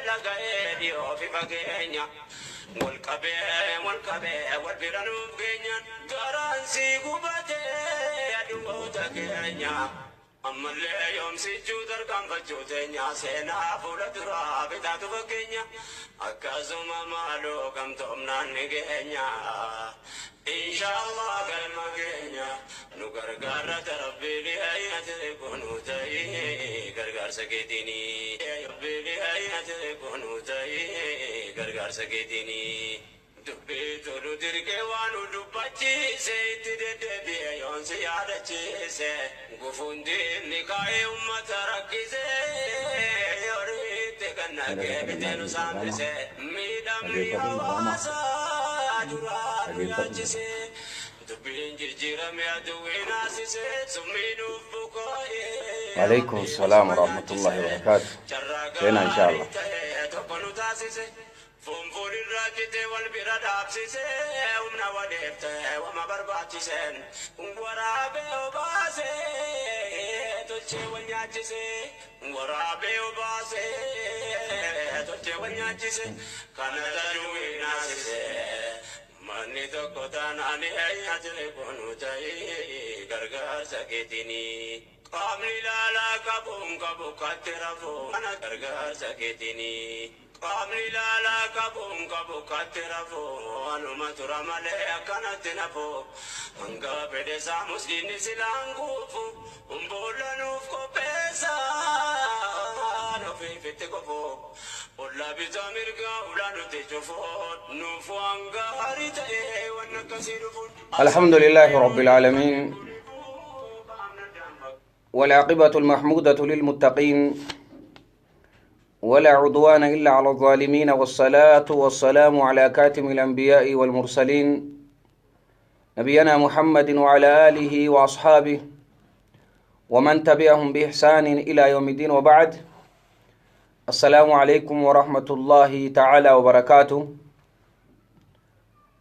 Dhaga'ee dhiyoo fi fageenya. Wal qabee wal qabee wal bira nuuf geenyaan garaan si gubatee aduwwoota keenya. Ammallee yoomsichuu tarkaanfachuu teenya seenaa fuula duraa bitaatu fakkeenya. Akkasuma maaloo gamtoomnaan ni geenya. Inshaallah galma keenya nu gargaarrata Rabbii dhiyaate kunuu ta'ii gargaarsa keetiini. Rabbii dhiyaate kunuu ta'ii gargaarsa keetiini. Dubbii tolu dirqee waan nu dubbachiise itti deddeebi'e yoon si yaadachiise. Gufuun diinni kaa'ee uummata rakkise horiitti kan naqee bitee nu saambise. Miidhamni hawaasaa duraa nu nyaachise. Dubbiin jijjiirame aduwwiin haasise summii nuuf buko'ee. وعليكم السلام ورحمة الله وبركاته. Carraa سينا إن شاء gaarii الله. ta'e tokko nu taasise. Fuunfuun irraa cite wal bira dhaabsise. Humna waliif ta'e wama barbaachiseen. Waraabee obaasee tolchee wal nyaachise. Waraabee obaasee tolchee wal nyaachise. Kana ta'uu naasise. Manni tokko taanaan ati kunu ta'ee gargaarsa keetiini. Qaamni ilaalaa qabuun qabu katti rafuu kana gargaarsa keetiini. Qaamni ilaalaa qabuun qabu katti rafuu anuma tura malee akkanatti nafu. Hanga fedhe saamus diinni silaan kuufu boolla nuuf qopheessa ofiifitti qofu. Ollaa bitaa mirgaa ulaa nuti cufu nuuf waan gaarii ta'e waan akkasii dhufuun. الحمد لله رب العالمين، والعاقبة المحمودة للمتقين، ولا عدوان إلا على الظالمين، والصلاة والسلام على كاتم الأنبياء والمرسلين نبينا محمد وعلى آله وأصحابه ومن تبعهم بإحسان إلى يوم الدين، وبعد. السلام عليكم ورحمة الله تعالى وبركاته.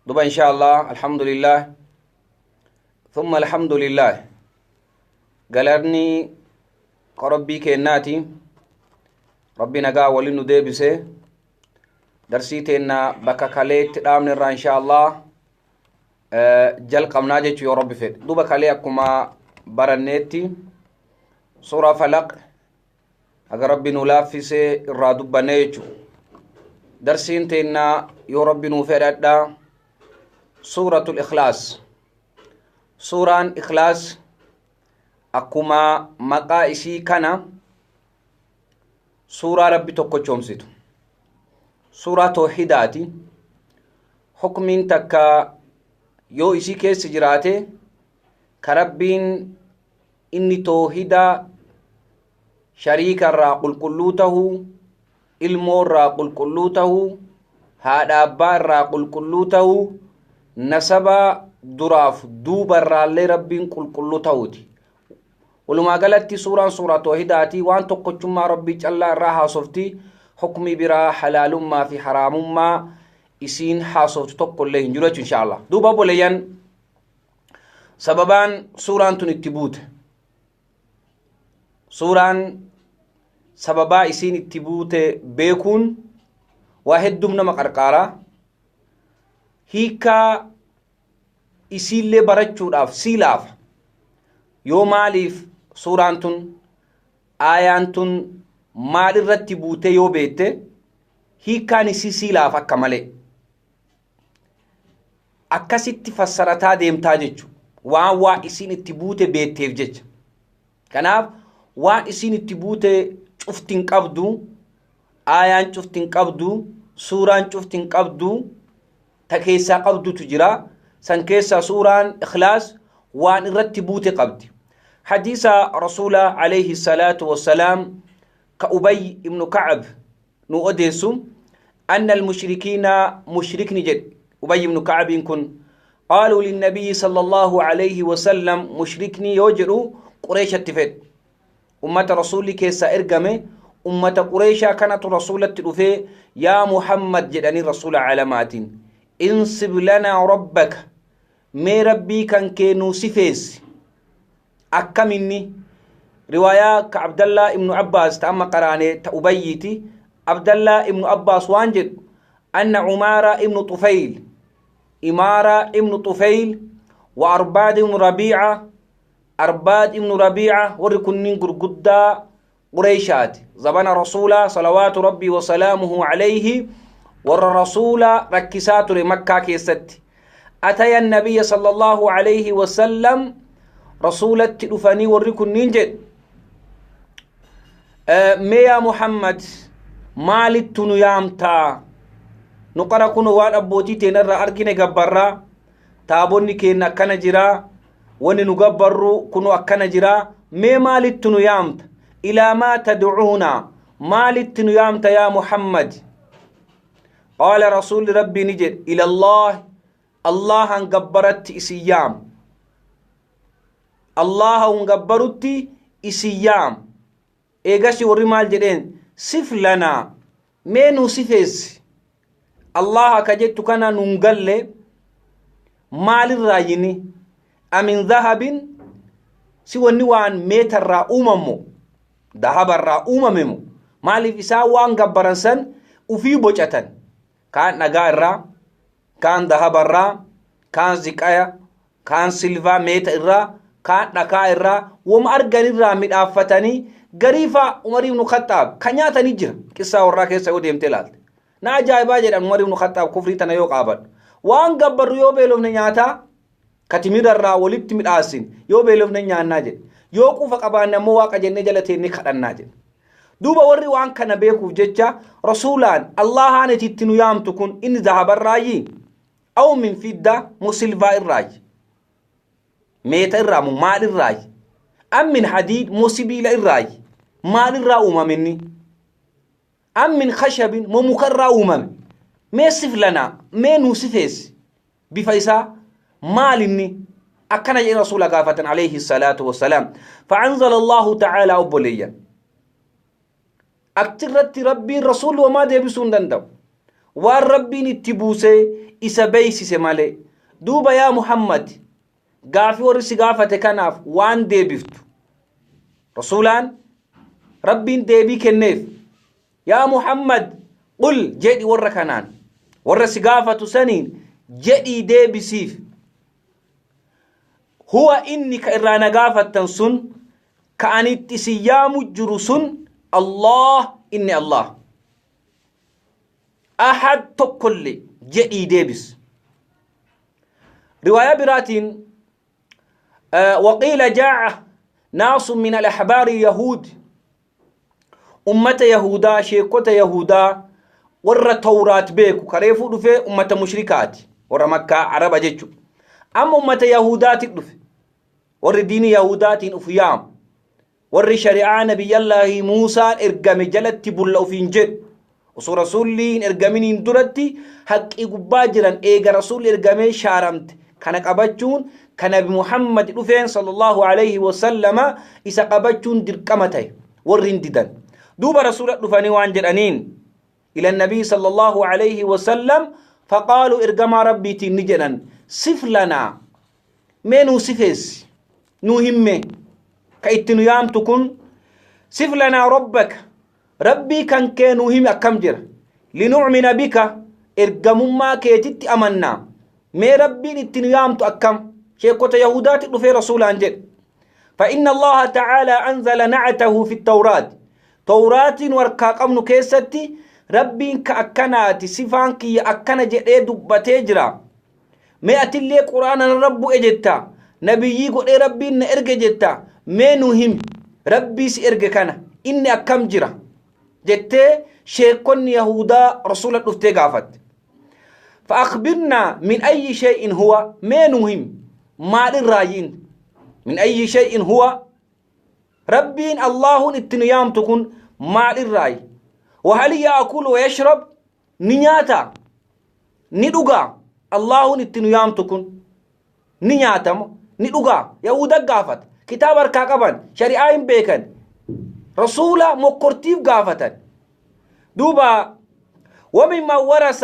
دبا إن شاء الله. الحمد لله ثم الحمد لله. Galanni Rabbii keennaati. Rabbi nagaa waliin nu deebise. Darsii teenna bakka kaleetti dhaabne irraa insha Allah jalqabnaa jechuu yoo Rabbi fedhe. Duba kalee akkuma baranneetti suuraa Falaq haga Rabbi nu laaffisee irraa dubbannee jechuu. Darsiin teenna yoo Rabbi nuu fedhadha Suuratul Ikhlaas. Suuraan Ikhlaas akkuma maqaa isii kana suuraa Rabbi tokkochoomsitu. Suuraa toohidaati. Hukmiin takka yoo isii keessa jiraate ka Rabbiin inni toohida shariika irraa qulqulluu tahuu, ilmoo irraa qulqulluu tahuu, haadha abbaa irraa qulqulluu tahuu, nasaba duraaf duuba irraallee Rabbiin qulqulluu tahuuti. Walumaa galatti suuraan suuraa toohidaati. Waan tokkochummaa Rabbii callaa irraa haasofti. Hukmii biraa halaalummaa fi haraamummaa isiin haasoftu tokkollee hin jiru jechuun insha Allah. Duuba obboleeyyan, sababaan suuraan tun itti buute, suuraan sababaa isiin itti buute beekuun waa hedduum nama qarqaaraa. Hiikaa isiillee barachuudhaaf sii laafa. Yoo maaliif suuraan tun, aayaan tun maal irratti buute yoo beekte, hiikaan isii sii laafa akka malee. Akkasitti fassarataa deemtaa jechu waan waa isiin itti buute beekteef jecha. Kanaaf waan isiin itti buute cufti hin qabdu, aayaan cufti hin qabdu, suuraan cufti hin qabdu, ta keessaa qabdutu jira. San keessaa suuraan Ikhlaas waan irratti buute qabdi. Hadiisa Rasuula alayhi salaatu wassalaam ka Ubay ibnu Kacab nu odeessu, anna almushrikiina, mushrikni jedhe Ubay ibnu Kacbiin kun, qaaluu linnabiyyi sala allahu alayhi wasallam. Mushrikni yoo jedhu Qureeshatti fedhe. Ummata Rasuulli keessaa ergame, ummata Qureeshaa kanatu Rasuulatti dhufee, "Yaa Muhammad," jedhanii Rasuula caalamaatiin, "Insib lanaa rabbaka, mee Rabbii kan kee nuu sifeessi, akkaminni?" Riwaayaa ka Abdallaa ibnu Abbaas ta amma qaraane ta Ubayyiiti. Abdallaa ibnu Abbaas waan jedhu anna Umaara ibnu Xufayl, Imaara ibnu Xufayl wa Arbaad ibnu Rabiica, Arbaad ibnu Rabiica, warri kunniin gurguddaa Qureyshaati zabana Rasuulaa salawaatu Rabbii wasalaamuhu alayhi, warra Rasuula rakkisaa ture Makkaa keessatti. Ataya nabiyya sallallahu alayhi wasallam, Rasuulatti dhufanii warri kunniin jedhu, mee yaa Muhammad, maalittu nu yaamtaa? Nu qara kun waan abbootii teenarraa argine gabbarraa, taabonni keenya akkana jiraa, wanni nu gabbarru kunu akkana jiraa, mee maalittu nu yaamta? Ilaa maa tadcuuna, maalitti nu yaamta yaa Muhammad? Qaala, Rasuulli Rabbii ni jedhe, ila Allah, Allahan gabbaratti isin yaam, Allahan gabbarutti isin yaam. Eegasi warri maal jedheen? Sif lanaa, mee nu sifeessi Allaha ka jettu kana nun galle, maalirraa yini? Amin dhahabin, si wanni waan meetarraa uumammo, dahabarraa uumame mo? Maaliif isaan waan gabbaran san ufii bocatan, kaan dhagaa irraa, kaan dahabarraa, kaan ziqaya, kaan silvaa meeta irraa, kaan dhakaa irraa, wama argan irraa midhaaffatanii. Gariifaa Umar ibnu Khaxaab kan nyaatanii jira. Qissaa warraa keessa yoo deemtee ilaalte na ajaa'ibaa jedhan. Umar ibnu Khaxaab kufrii tana yoo qaabadhu, waan gabbarru yoo beelofne nyaataa, katimira irraa walitti midhaasin, yoo beelofne nyaannaa jedhe, yoo quufa qabaanne ammoo Waaqa jennee jala teennee kadhannaa jedhe. Duuba warri waan kana beekuuf jecha Rasuulaan, Allahaan itti nu yaamtu kun inni dahabarraayi aw min fidda moo silvaa irraayi, meeta irraa moo maal irraayi, am min hadiid moo sibiila irraayi, maal irraa uumame inni, am min khashabin moo muka irraa uumame? Mee sif lanaa, mee nuu sifeessi bifa isaa, maal inni? Akkana jedhe Rasuula gaafatan alayhi salaatu wassalaam. Fa'anzala Allahu ta'ala, obboleeyyan, achirratti Rabbiin, Rasuulli homaa deebisuu hin danda'u, waan Rabbiin itti buusee isa beeysise malee. Duuba yaa Muhammad, gaafii warri si gaafate kanaaf waan deebiftu. Rasuulaan Rabbiin deebii kenneef: yaa Muhammad, qul jedhi, warra kanaan, warra si gaafatu saniin jedhii deebisiif, huwa inni ka irraa na gaafattan sun, ka ani itti isin yaamu jiru sun, Allah, inni Allah ahad, tokkollee jedhii deebis. Riwaayaa biraatiin, waqiila jaa'a naasun min al-ahbaari yahuud, ummata Yahudaa, sheekota Yahudaa, warra Tawraat beeku kareefuu dhufee, ummata mushrikaati, warra Makkaa Araba jechu, amma ummata Yahudaati dhufe, warri diinii Yahudaatiin uf yaamu, warri shari'aa Nabiyyallaahi Muusaan ergame jalatti bulla ufiin jedhu, osoo Rasuulli hin ergaminiin duratti haqqii gubbaa jiran, eega Rasuulli ergamee shaaramte kana qabachuun, ka Nabi Muhammad dhufeen sallallahu alayhi wasallama isa qabachuun dirqama ta'e, warri hin didan. Duuba Rasuula dhufanii waan jedhaniin, ila nabii sallallahu alayhi wasallam faqaalu, ergamaa Rabbiitiin ni jedhan, sif lanaa, mee nuu sifeessi, nuu himme ka itti nu yaamtu kun, sif lanaa rabbaka, Rabbii kan kee nuu himi, akkam jira? Linu'mina bika, ergamummaa keetitti amannaa. Mee Rabbiin itti nu yaamtu akkam? Sheekota Yahudaatti dhufee Rasuulaan jedhe. فإن الله تعالى أنزل نعته في التوراة، توراة warkaa qabnu keessatti Rabbiin ka akkanaati, sifaan kiyya akkana jedhee dubbatee jira. Mee atillee Quraana narra bu'e jetta, nabiyyii godhee Rabbiin na erge jetta, mee nu himi, Rabbii si erge kana inni akkam jira jettee sheekonni Yahudaa Rasuula dhuftee gaafatte. فأخبرنا من أي شيء هو، mee nu himi, maal irraayi inni؟ من أي شيء هو، Rabbiin Allahun itti nu yaamtu kun maal irraayi؟ وهل يأكل ويشرب، ni nyaata, ni dhugaa? Allahun itti nu yaamtu kun ni nyaatamo, ni dhugaa? Yahuda gaafata, kitaaba harkaa qaban, shari'aa hin beekan, Rasuula mokkortiif gaafatan. Duuba وممن ورث,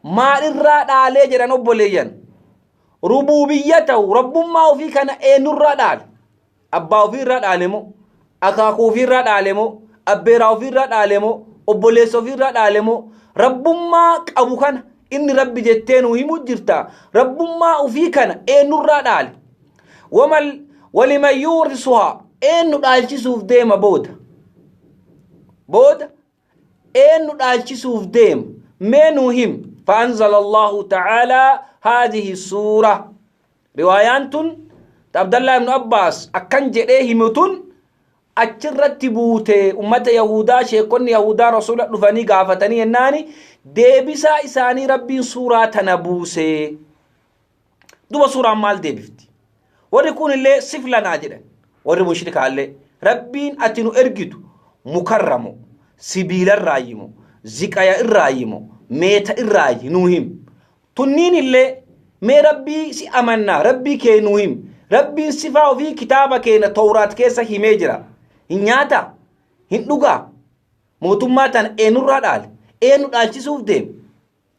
maal irraa dhaalee jedhan obboleeyyan? ربوبيته, rabbummaa ofii kana eenyurraa dhaale? Abbaa ofii irraa dhaale moo, akaakuu ofii irraa dhaale moo, abbeeraa ofii irraa dhaale moo, Obboleessa ofiirraa dhaale moo? Rabbummaa qabu kana inni rabbi jettee nuu himuu jirta. Rabbummaa ofii kana eenyurraa dhaale? Wamal waliman yuurisuhaa eenyu dhaalchisuuf deema booda? Booda eenyu dhaalchisuuf deema? Mee nuu him. فأنزل الله تعالى هذه السورة. Riwaayaan tun Abdallah ibn Abbaas akkan jedhee himu tun achirratti buute. Ummata Yahudaa, sheekonni Yahudaa Rasuula dhufanii gaafatanii jennaani deebisaa isaanii Rabbiin suuraa tana buuse. Duba suuraan maal deebifti? Warri kun illee sif lanaa jedhan. Warri mushrikaallee Rabbiin ati nu ergitu mukarramo, sibiilarraayyimo, ziqaya irraayyimo, meeta irraayyi nuu him. Tunniin illee mee Rabbii si amannaa, Rabbii kee nuu him. Rabbiin sifaa ofii kitaaba keenya Tawraat keessa himee jira. Hin nyaataa? Hin dhugaa? Mootummaa tana eenyurraa dhaale? Eenyu dhaalchisuuf deema?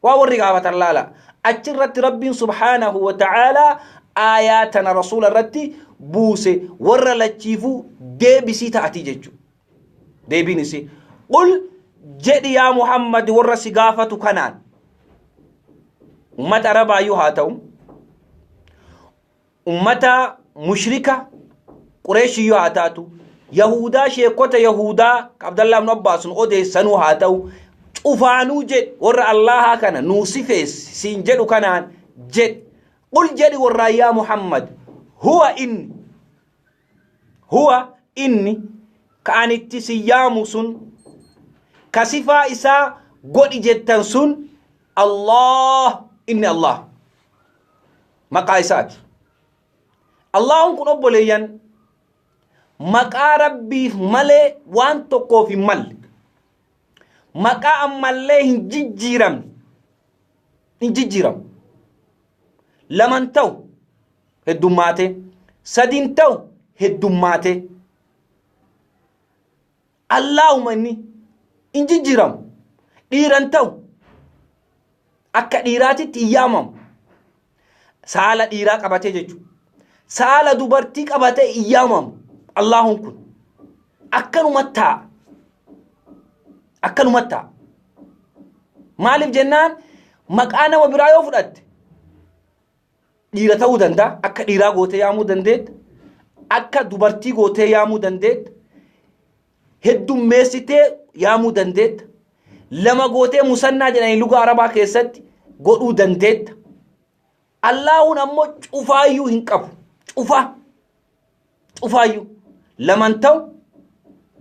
Waa warri gaafatan laala. Achirratti Rabbiin subhaanahu wa ta'aalaa aayaa tana Rasuula irratti buuse, warra lachiifuu deebisii ta'atii jechuudha. Deebiin isii. Qul jedhi yaa Muhammad warra si gaafatu kanaan. Ummata Arabaayyuu haa ta'u, ummata mushrika Qureeshiyyuu haa taatu, Yahudaa, sheekota Yahudaa Abdallah ibn Abbaas nu odeessanuu haa ta'u, cufaanuu jedhi, warra Allahaa kana nuu sifeessi siin jedhu kanaan jedhi. Qul jedhi warraa yaa Muhammad, huwa inni, huwa inni ka ani itti si yaamu sun, ka sifaa isaa godhi jettan sun, Allah, inni Allah maqaa isaati. Allahun kun obboleeyyan maqaa Rabbiif malee waan tokkoof hin malle. Maqaa ammallee hin jijjiiramne. Hin jijjiiramu. Laman ta'u heddummaatee, sadin ta'u heddummaatee. Allahuma inni hin jijjiiramu. Dhiiran ta'u akka dhiiraatitti hin yaamamu. Saala dhiiraa qabatee jechuudha. Saala dubartii qabatee hin yaamamu. Allahun kun akkanuma taa'a. Akkanuma taa'a. Maaliif jennaan, maqaa nama biraa yoo fudhatte dhiira ta'uu danda'a. Akka dhiiraa gootee yaamuu dandeetta. Akka dubartii gootee yaamuu dandeetta. Heddummeessitee yaamuu dandeetta. Lama gootee musannaa jedhanii luga Arabaa keessatti godhuu dandeetta. Allaahuun ammoo cufaayyuu hin qabu. Cufaa. Cufaayyuu. Laman ta'u,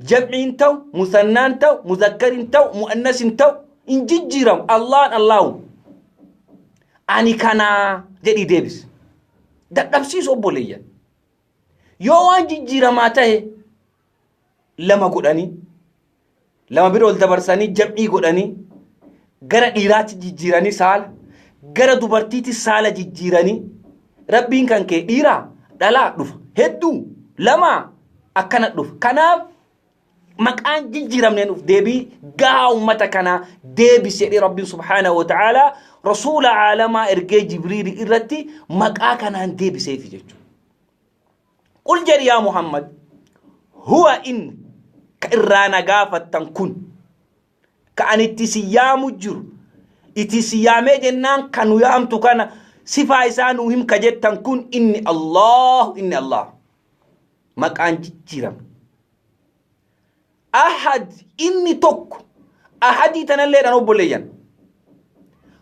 jam'iin ta'u, musannaan ta'u, muzakkarin ta'u, mu'annasin ta'u, hin jijjiiramu. Allahan Allaahu. Ani kanaa jedhii deebisi. Dadhabsiisu obboleeyyan. Yoo waan jijjiiramaa ta'e lama godhanii, lama bira ol dabarsanii jam'ii godhanii, gara dhiiraatti jijjiiranii saala, gara dubartiitti saala jijjiiranii, Rabbiin kan kee dhiiraa dhalaa dhufa, hedduu lama akkana dhufa. Kanaaf maqaan jijjiiramneen uf deebii gahaa ummata kanaa deebisi jedhee Rabbiin subhaanahu wa ta'aalaa Rasuula caalamaa ergee Jibriili irratti maqaa kanaan deebiseefi jechuudha. Qul jedhi yaa Muhammad, huwa inni ka irraa na gaafattan kun, ka ani itti si yaamu jiru, itti si yaamee jennaan ka nu yaamtu kana sifaa isaa nuu him ka jettan kun, inni Allahu, inni Allah maqaan jijjiirame. Ahad inni tokko. Ahadii tanalleedhaan obboleeyyan,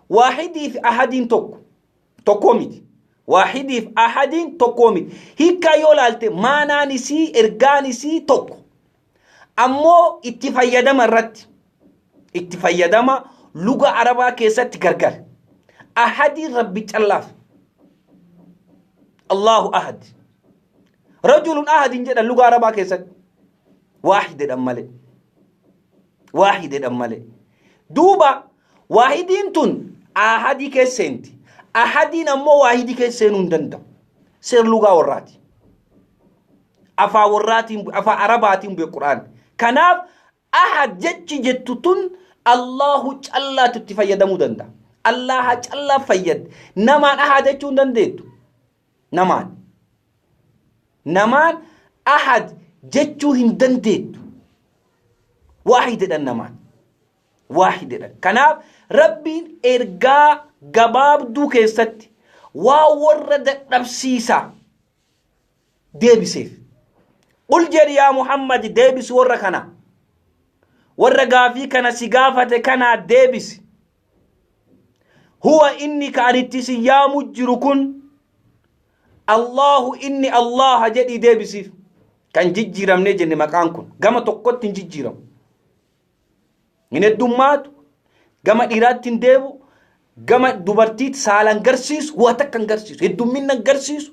waahidii fi ahadiin tokko tokkoo miti. Waahidiif ahadiin tokkoo miti. Hiikkaa yoo laalte maanaan isii, ergaan isii tokko. Ammoo itti fayyadama irratti, itti fayyadama luga Arabaa keessatti gargar. Ahadiin Rabbi callaaf. Allahu ahad. Rajulun ahad hin jedhan luga Arabaa keessatti. Waahid jedhan malee. Waahid jedhan malee. Duuba waahidiin tun ahadii keessa seenti. Ahadiin ammoo waahidii keessa seenuu hin danda'u. Seer lugaa warraati. Afaan warraatiin, afaan Arabaatiin bu'e Qur'aan. Kanaaf ahad jechi jettu tun Allahu callaatu itti fayyadamuu danda'a. Allaha callaa fayyadde. Namaan ahad jechuu hin dandeettu. Namaan. Namaan ahad jechuu hin dandeettu. Waahid jedhan namaan. Waahid jedhan. Kanaaf Rabbiin ergaa gabaabduu keessatti waa warra dadhabsiisa deebiseef. Qul jedhi yaa Muhammad, deebisi warra kana. Warra gaafii kana si gaafate kanaa deebisi. Huwa, inni ka ani itti si yaamu jiru kun, Allahu, inni Allaha jedhii deebisiif. Kan jijjiiramnee jenne, maqaan kun gama tokkotti hin jijjiiramu. Hin heddummaatu, gama dhiiraatti hin deebu, gama dubartiitti saalan garsiisu, waa takka hin garsiisu, heddumminna hin garsiisu,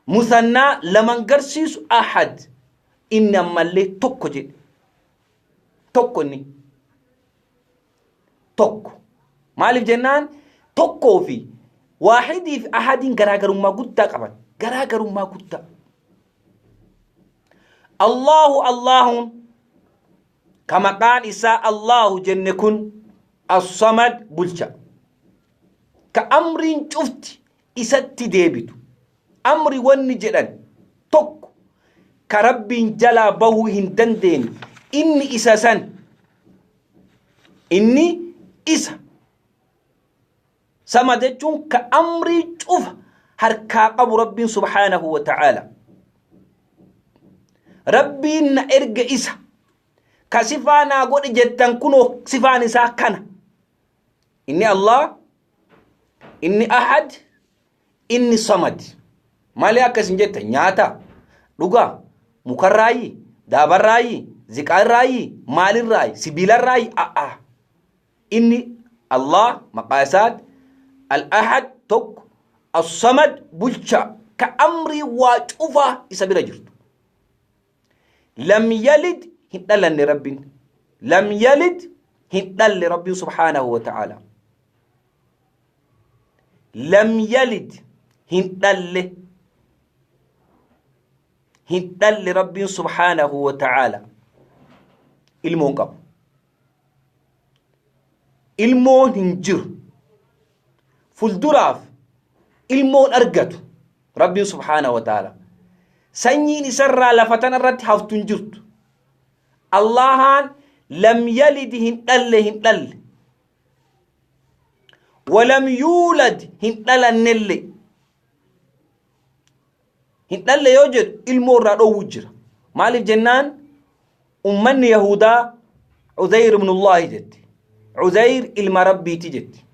musannaa lama hin garsiisu, ahad. Inni ammallee tokko jedhe. Tokko inni. Tokko. Maaliif jennaan, tokkoo fi waahidii fi ahadiin garaagarummaa guddaa qaban. Garaagarummaa guddaa. Allahu, Allahun ka maqaan isaa Allahu jenne kun, As-Samad, bulcha. Ka amriin cufti isatti deebitu. Amri wanni jedhan tokko ka Rabbiin jalaa bahuu hin dandeenye inni isa san. Inni isa. Sama jechuun ka amrii cufa harkaa qabu Rabbiin subhaanahu wa ta'aala. Rabbiin na erga isa. Ka sifaa naa godhe jettan kunoo sifaan isaa kana. Inni Allah, inni Ahad, inni Samad. Malee akkasin jetta nyaata, dhugaa, mukarraayi, daabarraayi, ziqaarraayi, maalirraayi, sibiilarraayi, a'a. Inni Allah maqaa isaati, Al-Ahad, tokko, As-Samad, bulchaa, ka amrii waa cufaa isa bira jirtu. Lam yalid, hin dhalanne Rabbiin. Lam yalid, hin dhalle Rabbiin subhaanahu wa ta'ala. Lam yalid, hin dhalle. Hin dhalle Rabbiin subhaanahu wa ta'ala. Ilmoon qabu. Ilmoon hin jiru. Fuulduraaf ilmoon argatu Rabbiin subhaanahu wa ta'ala. Sanyiin isarraa lafa tana irratti haftu hin jirtu. Allahaan lam yalid, hin dhalle, hin dhalle. Walam yuulad, hin dhalannellee. Hin dhalle yoo jedhu ilmoo irraa dhoowwu jira. Maaliif jennaan, ummanni Yahudaa Uzayr ibnullaahi jetti. Uzayr ilma Rabbiiti jetti.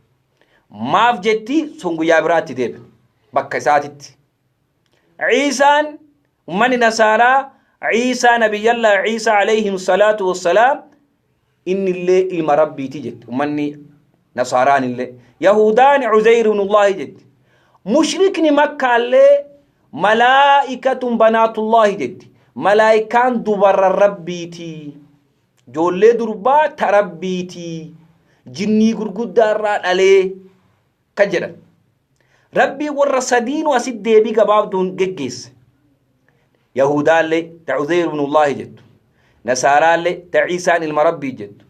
Maaf jetti, sun guyyaa biraatti deebi. Bakka isaatitti. Ciisaan, ummanni Nasaaraa Ciisaa, nabiyyallaa Ciisaa alayhim salaatu wassalaam, inni illee ilma Rabbiiti jetti. Ummanni Nasaaraan illee. Yahudaan Uzayr ibnullaahi jetti. Mushrikni Makkaallee malaa'ikatun banaatullaahi jetti. Malaa'ikaan dubarra Rabbiiti. Ijoollee durbaa ta Rabbiiti. Jinnii gurguddaa irraa dhalee kan jedhan. Rabbii warra sadiinuu asitti deebii gabaabduun geggeesse. Yahudaallee ta Uzayr ibnullaahi jettu. Nasaaraallee ta Ciisaan ilma Rabbii jettu.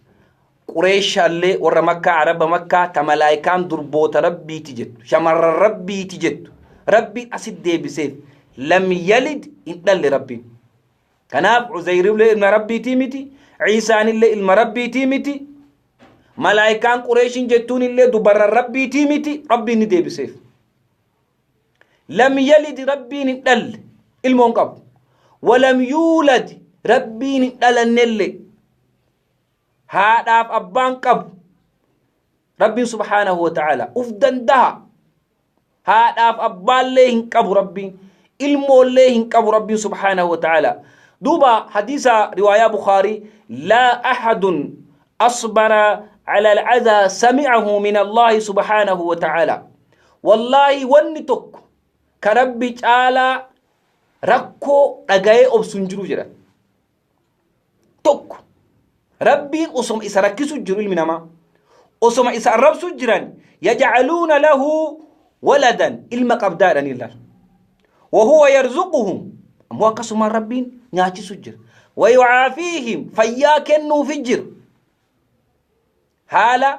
Qureeshaallee, warra Makkaa, Araba Makkaa, ta malaayikaan durboota Rabbiiti jettu. Shamarran Rabbiiti jettu. Rabbiin asitti deebiseef. Lam yalid, hin dhalle Rabbiin. Kanaaf Uzayrillee ilma Rabbiitii miti. Ciisaanillee ilma Rabbiitii miti. Malaayikaan Qureeshiin jettuun illee dubarran Rabbiitii miti. Rabbiin ni deebiseef. Lam yalid, Rabbiin hin dhalle. Ilmoon qabu. Walam yuulad, Rabbiin hin dhalannellee. Haadhaaf abbaan qabu. Rabbiin subhaanahu wa ta'ala uf dandaha. Haadhaaf abbaallee hin qabu Rabbiin. Ilmoollee hin qabu Rabbiin subhaanahu wa ta'ala. Duuba hadiisa riwaayaa Bukhaarii, laa ahadun asbara ala al'adhaa sami'ahu min Allaahi subhaanahu wa ta'ala. Wallaahi, wanni tokko ka Rabbi caalaa rakkoo dhaga'ee obsu hin jiru jedhan. Tokko Rabbiin osoma isa rakkisu jiru, ilmi namaa osoma isa arrabsu jiran, yaj'aluuna lahu waladan, ilma qabdaa jedhanii ilaal. Wahuwa yarzuquhum, ammoo akkasumaan Rabbiin nyaachisu jira. Wayucaafiihim, fayyaa kennuufi jira. Haala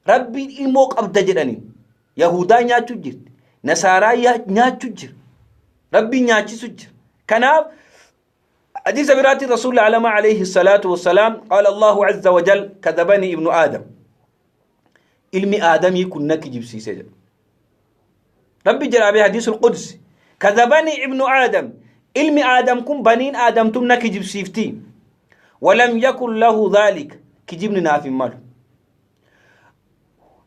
Rabbiin ilmoo qabda jedhaniin Yahudaa nyaachuu jirti. Nasaaraa nyaachuu jira. Rabbiin nyaachisu jira. Kanaaf Hadiisa biraatti Rasuulli alama alayhi salaatu wassalaam, qaala Allahu azza wa jal, kadhabanii ibnu Aadam, ilmi Aadamii kun na kijibsiise jedha. Rabbi jedha bee, hadiisul qudsi, kadhabanii ibnu Aadam, ilmi Aadam kun, baniin Aadamtun na kijibsiifti. Walam yakun lahu dhaalika, kijibni naaf hin malu.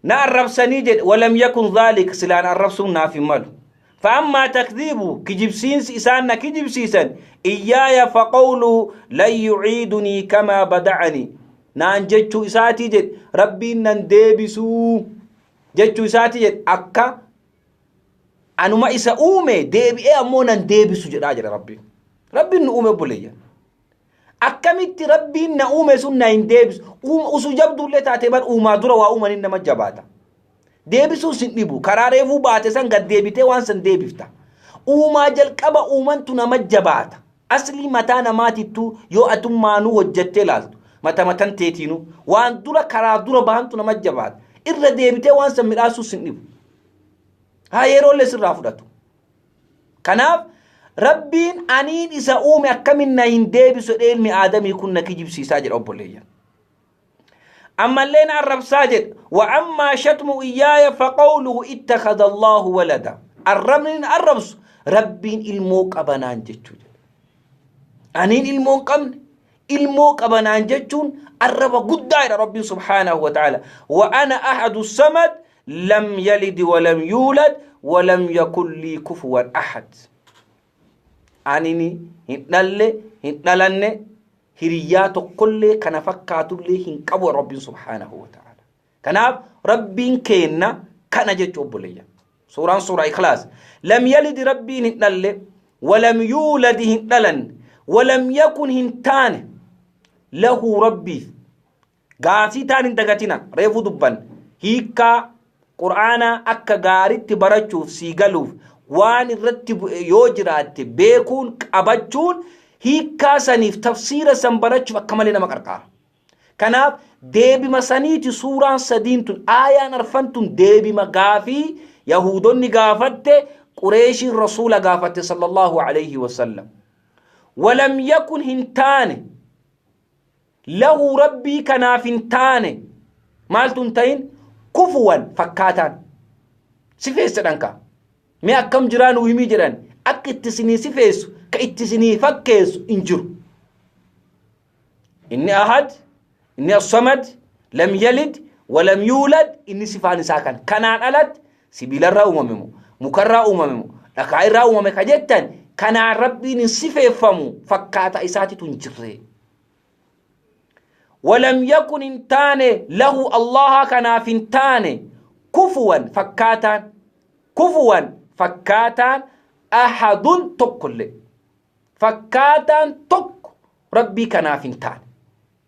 Na arrabsanii jedhe, walam yakun dhaalika, silaan arrabsuun naaf hin malu. فأما تكذيب kijibsiinsi isaan na kijibsiisan إياي فقوله لن يعيدني كما بدعني naan jechuu isaatii jedhe. Rabbiin nan deebisuu jechuu isaatii jedhe. Akka anuma isa uume deebi'ee ammoo nan deebisu jedhaa jedha Rabbiin. Rabbiin nu uume, obboleeyyan. Akkamitti Rabbiin na uume sun na hin deebisu? Usu jabduullee taate bar, uumaa dura waa uumaniin nama jabaata. Deebisuu sin dhibu, karaa reefuu baate san gad deebitee waan san deebifta. Uumaa jalqaba uumantu nama jabaata. Aslii mataa namaatittuu yoo atummaanuu hojjettee ilaaltu, mata matan teetiinuu waan dura karaa dura bahantu nama jabaata. Irra deebitee waan san midhaasuu sin dhibu. Haa yeroollee sirraa fudhatu. Kanaaf Rabbiin aniin isa uume akkamin na hin deebisu jedhee ilmi Aadamii kun na kijibsiisaa jedha, obboleeyyan. Ammallee na arrabsaa jedha. وأما شتم إياي فقوله اتخذ الله ولدا, arrabni na arrabsu Rabbiin ilmoo qabanaan jechuu jedha. Aniin ilmoo hin qabne ilmoo qabanaan jechuun arraba guddaa jedha Rabbiin سبحانه وتعالى. وأنا أحد الصمد لم يلد ولم يولد ولم يكن لي كفوا أحد. Anini hin dhalle, hin dhalanne, hiriyyaa tokkollee kana fakkaatullee hin qabu Rabbiin سبحانه وتعالى. Kanaaf Rabbiin keenna kana jechuu, obboleeyyan. Suuraan suuraa Ikhlaas. لم يلد, Rabbiin hin dhalle, ولم يولد, hin dhalanne, ولم يكن, hin taane, له, Rabbiif. Gaafii taan hin dagatina, reefu dubban. Hiikkaa Qur'aanaa akka gaaritti barachuuf, sii galuuf, waan irratti bu'e yoo jiraatte beekuun qabachuun, hiikkaa saniif tafsiira san barachuuf akka malee nama qarqaara. Kanaaf deebima saniiti suuraan sadiin tun, aayaan arfan tun deebima gaafii Yahudonni gaafatte, Qureeshiin Rasuula gaafatte صلى الله عليه وسلم. ولم يكن, hin taane, له, Rabbii kanaaf hin taane. Maaltu hin ta'in? كفوا, fakkaataan. Sifeessadhan kaa. Mee akkam jiraa nuu himii jedhan, akka itti isinii sifeessu, ka itti isinii fakkeessu hin jiru. Inni أحد, inni الصمد, لم يلد ولم يولد, inni sifaan isaa kan. Kanaan alatti sibiilarraa uumame moo, mukarraa uumame moo, dhakaa irraa uumame ka jettan, kanaan Rabbiin hin sifeeffamu, fakkaata isaatitu hin jirre. ولم يكن, hin taane, له, Allaha kanaaf hin taane, كفوا, fakkaataan, كفوا, fakkaataan, أحد, tokkollee. Fakkaataan tokko Rabbii kanaaf hin taane.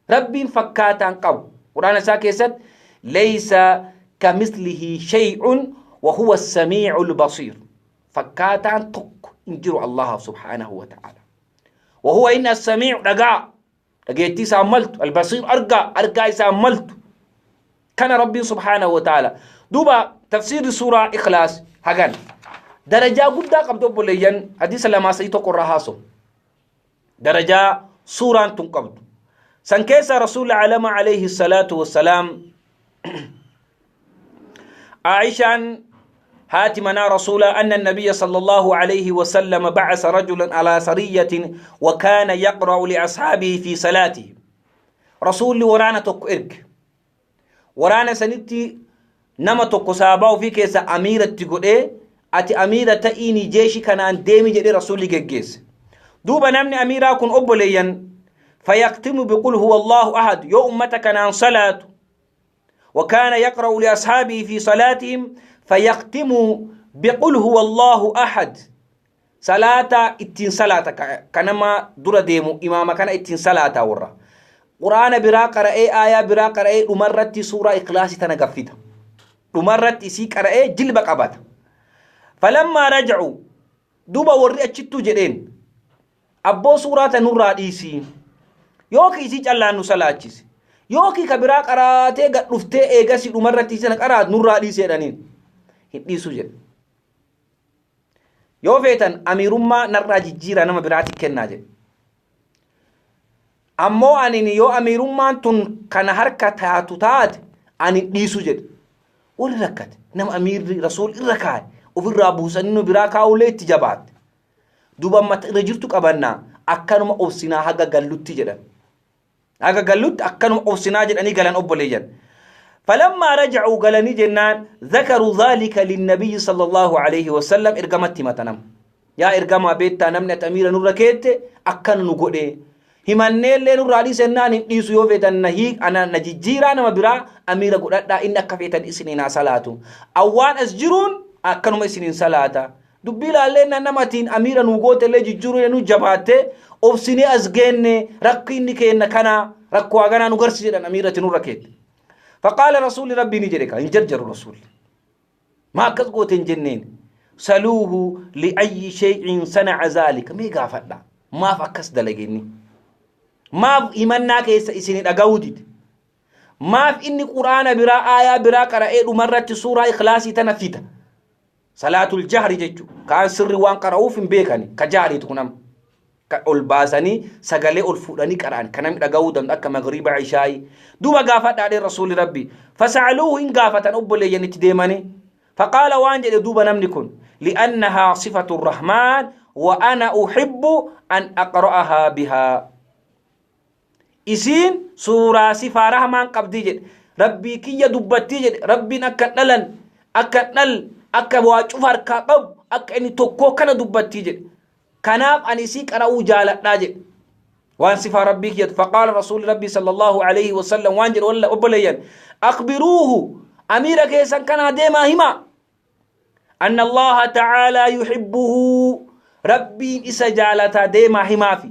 Rabbiin fakkaataan qabu. Quraana isaa keessatti ليس كمثله شيء وهو السميع البصير. Fakkaataan tokko hin jiru Allah سبحانه وتعالى. وهو inni السميع, dhagaa, dhageettii isaa maltu, البصير, argaa, argaa isaa maltu. Kana Rabbiin سبحانه وتعالى. Duuba tafsiirri suuraa Ikhlaas hagan. Darajaa guddaa qabdu, obboleeyyan, hadiisa lamaa sadii tokko irraa haaso. Darajaa suuraan tun qabdu. San keessa Rasuulli alama عليه الصلاة والسلام, Aishaan haati manaa Rasuula, أن النبي صلى الله عليه وسلم بعث رجلا على سرية وكان يقرأ لأصحابه في صلاته. Rasuulli waraana tokko erge. Waraana sanitti nama tokko saabaa ofii keessa amiiratti godhee, ati amiira ta'iini jeeshi kanaan deemi jedhee Rasuulli geggeesse. Duuba namni amiiraa kun, obboleeyyan, فيختم بقل هو الله أحد yoo ummata kanaan salaatu, وكان يقرأ لأصحابه في صلاتهم فيختم بقل هو الله أحد. صلاة ittiin salaata kanama dura deemu, imaama kana ittiin salaata, warra Quraana biraa qara'ee, aayaa biraa qara'ee, dhumarratti suuraa Ikhlaasii tana gaffita, dhumarratti isii qara'ee jilba qabata. فلما رجعوا, duuba warri achittuu jedheen, abboo, suuraa tanurraa dhiisii, yookiin isii callaan nu salaachise, yookiin ka biraa qaraatee gad dhuftee eegasii dhumarratti isana qaraat nurraa dhiisee jedhaniin. Hin dhiisu jedhe. Yoo feetan amiirummaa narraa jijjiiraa, nama biraatti kennaa jedhe. Ammoo anin yoo amiirummaan tun kana harka taatu taate ani dhiisu jedhe. Warri rakkate nama amiirri rasuul irra kaa'e ofirraa buusanii nu biraa kaa'ullee itti jabaatte. Duuba amma irra jirtu qabannaa akkanuma obsinaa haga gallutti jedhan. Haga gallutti akkanuma obsinaa jedhanii galan obboleeyyan. فلما رجعوا galanii jennaan ذكروا ذلك للنبي صلى الله عليه وسلم ergamatti himatanam. Yaa ergamaa, beektaa namni ati amiira nurra keette akkana nu godhe. Himanneellee nurraa dhiisennaan hin dhiisu. Yoo feetan na hiik, ana na jijjiiraa, nama biraa amiira godhadhaa, inni akka feetan isiniin haa salaatu. Awwaan as jiruun akkanuma isiniin salaata. Dubbii ilaallee namatiin amiira nu gootellee jijjiiruu nu jabaatte, obsinee as geenne, rakkinni keenna kana rakkoo haganaa nu garsi jedhan amiirati nurra keette. فقال رسول ربي ni jedhe, hin jarjaru رسول ما akkas goote hin jenneen. سلوه لأي شيء صنع ذلك, mee gaafadha, maaf akkas dalagenni, maaf himannaa keessa isin dhaga'uu dide, maaf inni quraana biraa aayaa biraa qara'ee dhumarratti suuraa ikhlaasii tana fida? Salaatul jahri jechu kaan sirri waan qara'uuf hin beekani, ka jahriitu kunam ka ol baasanii sagalee ol fuudhanii qara'an ka namni dhaga'uu danda'u akka magriiba, ishaayi. Duuba gaafadhaadheen rasuulli rabbi. فسألوه, hin gaafatan obboleeyyan itti deemanii. فقال, waan jedhe duuba namni kun: لأنها صفة الرحمن وأنا أحب أن أقرأها بها. Isiin suuraa sifaa rahmaan qabdii jedhe, rabbii kiyya dubbattii jedhe, rabbiin akka dhalan, akka dhal, akka waa cufa harkaa qabu, akka inni tokkoo kana dubbattii jedhe. Kanaaf ani isii qara'uu jaaladhaa jedhe, waan sifaa rabbii kiyyatu. فقال رسول ربي صلى الله عليه وسلم, waan jedhe walla obboleeyyan: أخبروه, amiira keessan kanaa deemaa himaa, أن الله تعالى يحبه, rabbiin isa jaalataa deemaa himaafi,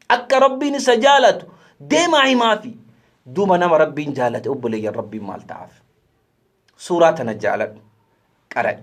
akka rabbiin isa jaalatu deemaa himaafi. Duuba nama rabbiin jaalate obboleeyyan, rabbiin maal ta'aaf? Suuraa tana jaaladhu, qara'e,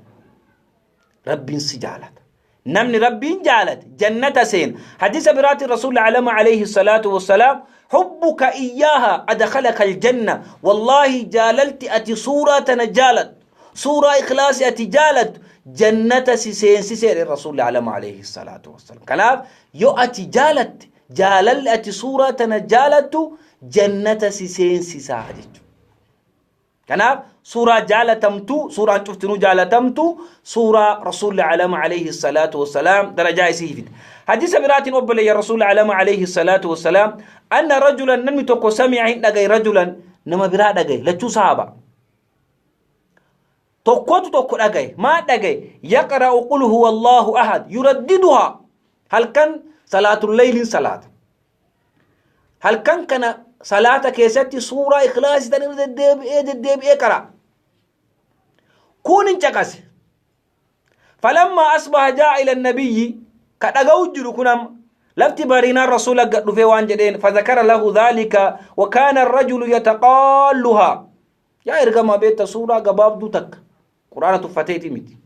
rabbiin si jaalata. Namni rabbiin jaalate jannata seena. Hadiisa biraatiin rasuulli alama عليه الصلاة والسلام: حبك إياها أدخلك الجنة. والله jaalalti ati suuraa tana jaalattu, suuraa ikhlaasii ati jaalattu, jannata si seensiseedhe rasuulli alama عليه الصلاة والسلام. Kanaaf yoo ati jaalatte, jaalalli ati suuraa tana jaalattu jannata si seensisaa jechuudha. Kanaaf suuraa jaalatamtu, suuraan cuftinuu jaalatamtu, suuraa rasuulli alama عليه الصلاة والسلام darajaa isii fide. Hadiisa biraatiin obboleeyya, rasuulli alama عليه الصلاة والسلام أن رجلا, namni tokko, سمع, hin dhagaye, رجلا, nama biraa dhagaye. Lachuu sahaaba, tokkotu tokko dhagaye. Maa dhagaye? يقرأ قل هو الله أحد يرددها. Halkan salaatul leyliin salaata, halkan kana salaata keessatti suuraa ikhlaasii tan irra deddeebi'ee deddeebi'ee qara. Kun hin caqase. فلما أصبح جاء إلى النبي. Ka dhaga'u jiru kun amma lafti bariinaan rasuula gad dhufee waan jedheen: فذكر له ذلك وكان الرجل يتقالها. Yaa ergamaa, beekta, suuraa gabaabduu takka quraana tuffateeti miti,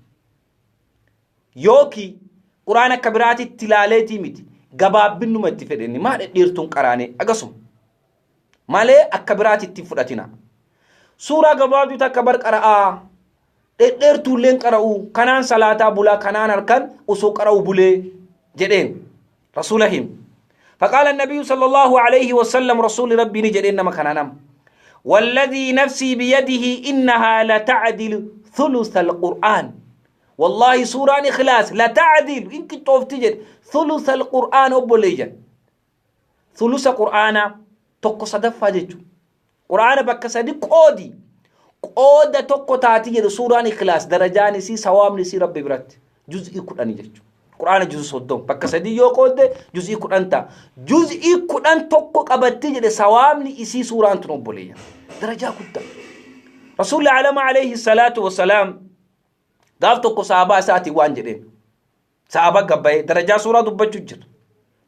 yooki quraana akka biraatitti ilaaleetii miti, gabaabbinuma itti fedhenni maa dhedheertuun qaraane agasuma malee akka biraatitti fudhatina. Suuraa gabaabduu takka bar qara'aa, dhedheertuulleen qara'uu, kanaan salaataa bulaa, kanaan harkan osoo qara'u bulee jedheen rasuula him. فقال النبي صلى الله عليه وسلم, رسول ربي نجدين نما كان نم: والذي نفسي بيده إنها لتعدل ثلث القرآن. والله سورة إخلاص لتعدل, إنك توفتجد, ثلث القرآن. أبوليجا ثلث قرآن tokko sadaffaa jechu. Quraana bakka sadi qoodi, qooda tokko taati jedhu suuraan ikhlaas. Darajaan isii, sawaabni isii rabbi biratti juz'ii 10 jechu. Quraana juz'ii 30 bakka sadii yoo qoodde juz'ii 10 ta'a. Juz'ii 10 tokko qabatti jedhe sawaabni isii suuraan tun obboleeyyan, darajaa guddaa. Rasuulli alama عليه الصلاة والسلام gaaf tokko sahabaa isaatiin waan jedheen, sahaba gabbayee darajaa suuraa dubbachuu jira,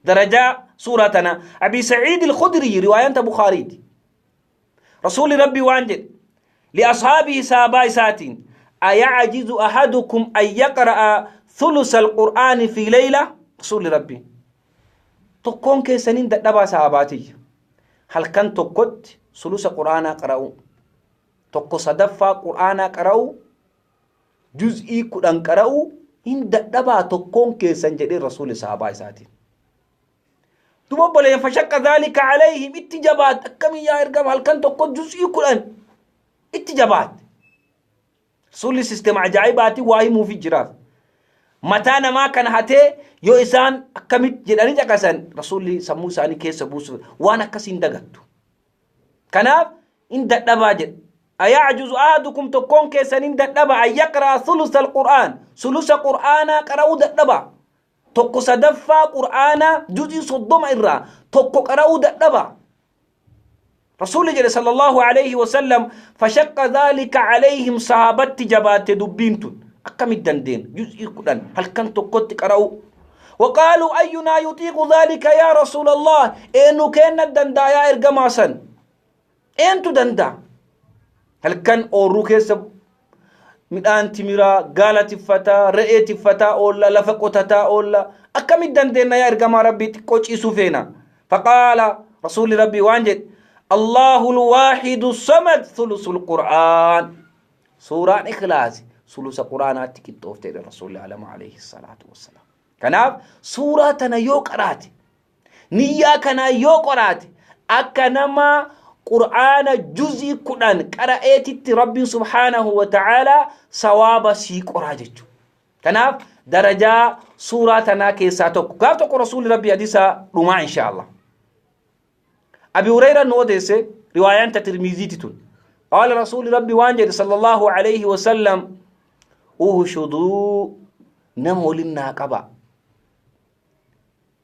darajaa suuraa tana. Abi Saciid Alkhudriy, riwaayanta Bukaariiti, rasuuli rabbi waan jedhe لأصحابه, sahabaa isaatiin: أيعجز أحدكم أن يقرأ ثلث القرآن في ليلة؟ Rasuuli rabbi: tokkoon keessaniin dadhabaa sahabaatiyya halkan tokkotti sulusa qur'aanaa qara'u, tokko sadaffaa qur'aanaa qara'u, juz'ii 10 qara'u hin dadhabaa tokkoon keessan jedhee rasuuli sahabaa isaatiin. Duba obboleen fashaqqa dhaalika alayhim itti jabaat akkamii yaa ergama halkan tokko juz'ii 10 itti jabaat. Rasuulli sisteema ajaa'ibaati waa himuufi jiraaf. Mataa namaa kana hatee yoo isaan akkamitti jedhanii caqasan rasuulli sammuu isaanii keessa buusuuf waan akkasii hin dagattu. Kanaaf in dadhabaa jedha. Ayacjuzu ahadukum tokkoon keessan hin dadhaba an yaqra'a thulusa alqur'aan sulusa qur'aanaa qara'uu dadhaba. Tokko sadaffaa qur'aanaa juz'ii 30 irraa tokko qara'uu dadhaba. Rasuulli jedhe sallallahu alayhi wasallam fashaqqa dhaalika alayhim sahaabatti jabaatte dubbiin tun akkamitti dandeen juz'ii 10 halkan tokkotti qara'uu. وقالوا أينا يطيق ذلك يا رسول الله إنو كان دندا يا إرجما سن إنتو دندا هل كان أورو كيس midhaan timiraa gaala tiffataa re'ee tiffataa oolla lafa qotataa oolla akkamitti dandeenna yaa ergamaa rabbii xiqqoo ciisuu feena faqaala rasuulli rabbii waan jedhe allahu lwaaxidu samad thulusu lqur'aan suuraan ikhlaasi sulusa qur'aanaatti qixxoofte jedhe rasuulli alama alayhi salaatu wassalaam kanaaf suuraa tana yoo qaraate niyyaa kanaa yoo qoraate akka nama qur'aana juz'ii 10 qara'eetitti rabbiin subhaanahu wa ta'aalaa sawaaba sii qoraa jechuudha. Kanaaf darajaa suuraa tanaa keessaa tokko. Gaaf tokko rasuulli rabbii hadiisa dhumaa insha Allah. Abi Hureyra nu odeesse riwaayaan ta Tirmiziiti tun. Qaala rasuulli rabbii waan jedhe sallallahu alayhi wa sallam uhushuduu nama waliin naa qaba.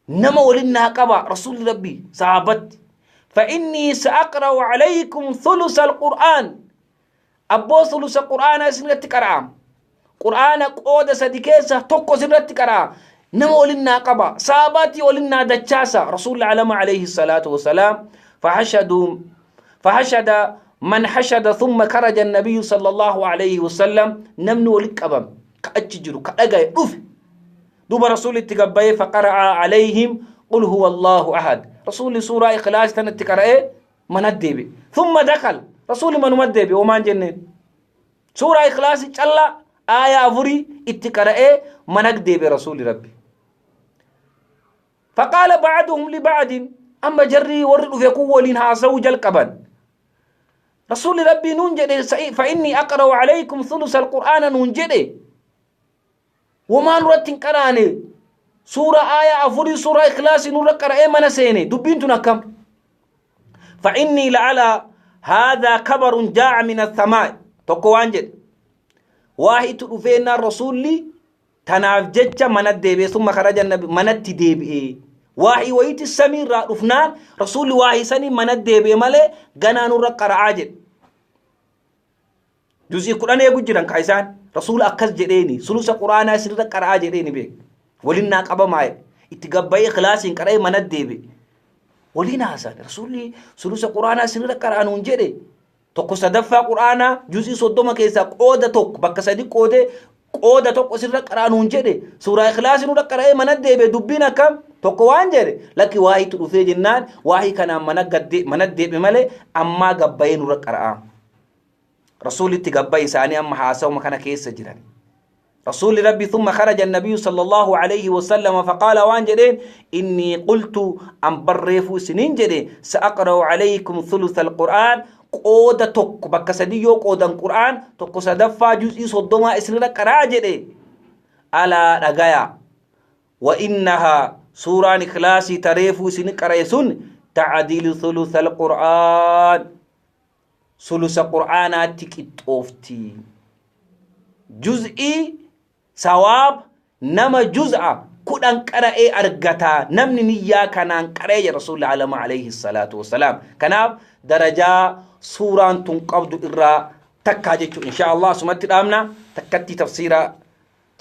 Nama waliin naa qaba rasuulli rabbii sahaabatti. فإني سأقرأ عليكم ثلث القرآن أبو ثلث القرآن سنرت قرأ قرآن قود سدي كيسة توكو سنرت قرأ نما ولنا قبا صحاباتي ولنا دچاسا رسول العالم عليه الصلاة والسلام فحشدوا فحشد من حشد ثم خرج النبي صلى الله عليه وسلم نمن ولك أبم كأججرو كأجا رف دوب رسول التقبي فقرأ عليهم قل هو الله أحد رسول سورة إخلاص تنتقرأ من الدبي ثم دخل رسول من مدبي وما جنة سورة إخلاص الله آية أفري اتقرأ من الدبي رسول ربي فقال بعضهم لبعض أما جري ورد في قوة لنها زوج القبن رسول ربي ننجد فإني أقرأ عليكم ثلث القرآن ننجد وما نرتن قراني سورة آية أفري سورة إخلاص نور قرأ من سيني دبين تنكم فإني لعلى هذا كبر جاء من السماء تقوانجد واحد تفينا الرسول لي تناف جتش من الدبي ثم خرج النبي من التدبي واحد ويت السمير رفنان رسول واحد سني من الدبي مالي غنا نور قرأ عاجل جزء قرآن يقول جران كايسان رسول أكز جريني سلوس قرآن سر قرأ جريني بيك ولنا قبا معي اتقبي إخلاص قرأ من الدبي ولنا حسن رسولي سلوس قرآن سر قرأ نونجري tokko sadaffaa qur'aanaa juz'ii 30 keessaa qooda tokko bakka sadi qoodee qooda tokko sirra qaraanuun jedhe suuraa ikhlaasii nurra qara'ee mana deebi'e dubbiin akkam tokko waan jedhe lakki waahiitu dhufee jennaan waahii kanaan mana deebi'e malee ammaa gabbayee nurra qara'a. Rasuulitti gabbaye isaanii amma haasawuma kana keessa jiran. رسول ربي ثم خرج النبي صلى الله عليه وسلم فقال وان جدين إني قلت أن بريفو سنين جدين سأقرأ عليكم ثلث القرآن قودة تك بكسديو قودة القرآن تك سدفا جزء صدوما إسنين قرأ جدين ألا رقايا وإنها سورة إخلاصي تريفو سنين قرأ تعديل ثلث القرآن ثلث القرآن تكتوفتي جزئي ثواب نما جزء كدن قرأ أرغتا نمني نيا كانان قرأ يا رسول الله عليه الصلاة والسلام كناب درجة سورة تنقبض إرى تكا جيتشو إن شاء الله سمت الأمنة تكتي تفسيرا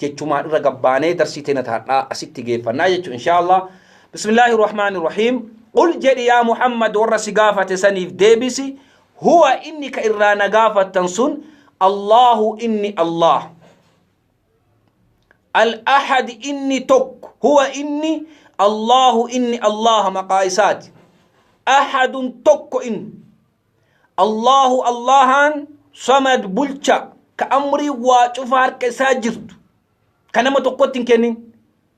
جيتشو ما إرى قباني درسي تنتها أسيتي جيفنا جيتشو إن شاء الله بسم الله الرحمن الرحيم قل جري يا محمد ورسي قافة سنيف ديبسي هو إني كإرى نقافة تنسون الله إني الله الأحد إني تك هو إني الله إني الله مقايسات أحد تك إن الله اللهان صمد بلشا كأمري وشوفار كساجرت كنما تقوتين كنين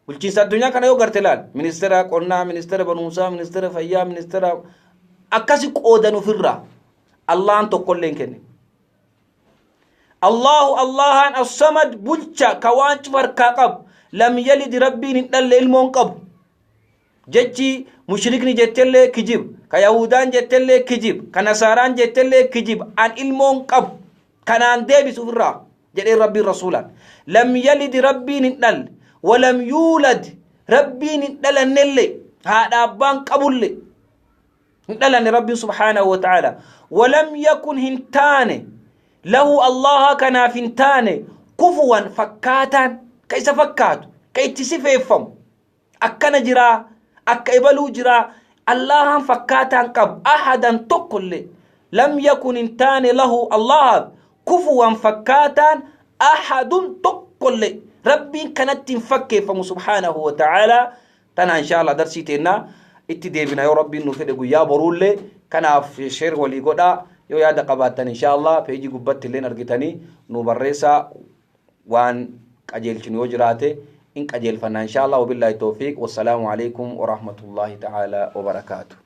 Bulchiinsa addunyaa kana yoo garte laal, ministeera qonnaa, ministeera barumsaa, ministeera fayyaa, ministeera akkasi qoodan ofirraa. Allahan tokkollee hin kenne. Allahu Allahan as-samad bulcha ka waan cufa harkaa qabu. Lam yalid Rabbiin hin dhalle, ilmoon qabu. Jechi mushrikni jettellee kijib, ka Yahudaan jettellee kijib, ka Nasaaraan jettellee kijib, an ilmoon qabu kanaan deebisu ofirraa jedhee Rabbiin rasuulaan. Lam yalid Rabbiin hin dhalle, walam yuulad Rabbiin hin dhalannellee, haadha abbaan qabullee hin dhalanne Rabbiin subhaanahu wa ta'ala. Walam yakun hin taane, lahu Allaha kanaaf hin taane, kufuwan fakkaataan ka isa fakkaatu, ka itti sifeeffamu. Akkana jiraa, akka ebaluu jiraa, Allahan fakkaataan qabu ahadan tokkollee. Lam yakun hin taane lahu Allahaaf kufuwan fakkaataan ahadun tokkollee. Rabbiin kanatti hin fakkeeffamu subhaanahu wa ta'ala. Tana insha Allah darsii teennaa itti deebina yoo Rabbiin nu fedhe guyyaa boruullee. Kanaaf share walii godhaa, yoo yaada qabaattan insha Allah peejii gubbatti illeen argitanii nu barreessaa, waan qajeelchinu yoo jiraate in qajeelfanna insha Allah. Wabillaahi tawfiiq, wassalaamu alaikum warahmatullahi ta'ala wabarakaatu.